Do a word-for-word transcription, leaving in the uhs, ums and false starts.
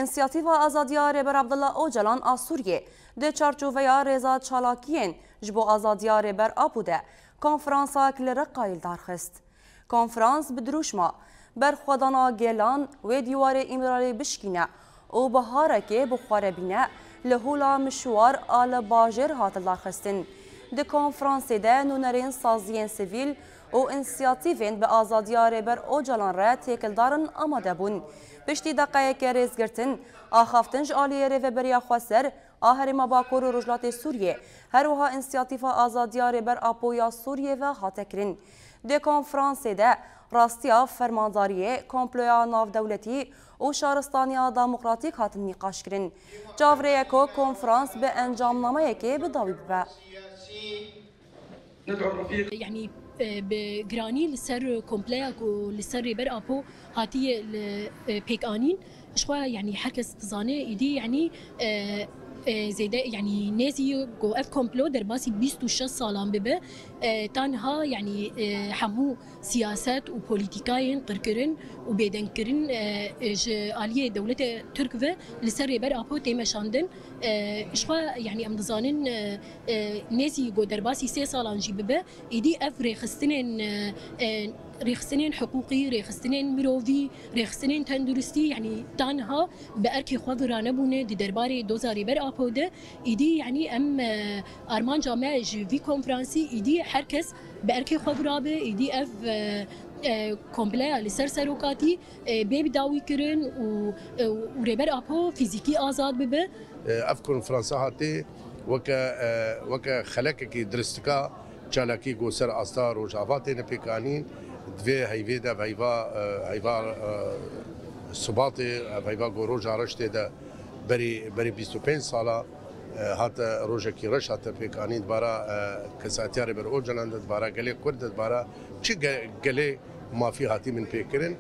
Însiyatîfa Azadiya Rêber Abdullah Ocalan a Sûriyê di çarçoveya rêza çalakiyên ji bo azadiya Rêber Apo de konferansek li Reqayê li dar xist. Konferans bi dirûşma Berxwedana gelan wê dîwarê Îmralî bişkîne û biharekê bi xwe re bîne li Hûla Mişwar a li bajêr hat lidarxistin. Di konferansê de nûnerên saziyên sivîl û însiyatîvên bi azadiya Rêber Ocalan re têkildarin amade bûn. Piştî deqeyeke rêzgirtin, axaftin ji aliyê Rêveberiya Xweser a Herêma Bakur û Rojhilatê Sûriyê, her wiha Însiyatîfa Azadiya Rêber Apo ya Sûriyê ve hate kirin. Di konferansê de rastiya fermandariyê, komploya navdewletî û şaristaniya demokratîk hatin nîqaşkirin. Çav re ye ku konferans bi encamnameyekê bi dawî bibe. Yanî e, bi giranî li ser kompleya ku li ser Rêber Apo hatiye li e, pêkanîn, ji xwe yanî her kes dizane êdî yanî e, e, zêde yanî nêzî ku ev komplo derbasî bîst û şeş salan bibe, e, tanha yanî e, hemû siyaset û polîtîkayên qirkirin û bêdengkirin e, e, ji aliyê dewletê Tirk ve li ser Rêber Apo tê meşandin. E, ji xwe yanî em dizanin e, e, nêzî ku derbasî sê salan jî bibe, êdî ev rêxistinên e, e, rêxistinên hiqûqî, rêxistinên mirovî, rêxistinên tenduristî, yanî tanha bi erkê xwe viranebûne di derbarê doza Rêber Apo de. Êdî yanî em e, armanca me ji vî konferansî êdî her kes bi erkê xwe virabe, êdî ev e, e, kompleya li ser serokatî e, bê bi dawî kirin û e, û Rêber Apo fîzîkî azad bibe. Ev konferansa hatê weke e, weke xelekekî diristika çalakî ku ser asta Rojava têne pêkanîn, di vê heyvê de ev heyva e, heyva e, Sibatê, ev heyva ku roja reş tê de berî berî bîst û pênc sala e, hate rojekî reş hate pêkanîn dibara e, kesatiya Rêber Ocalan de, dibara gelê Kurd de, dibara çi ge- gelê mafî hatî min pêkirin.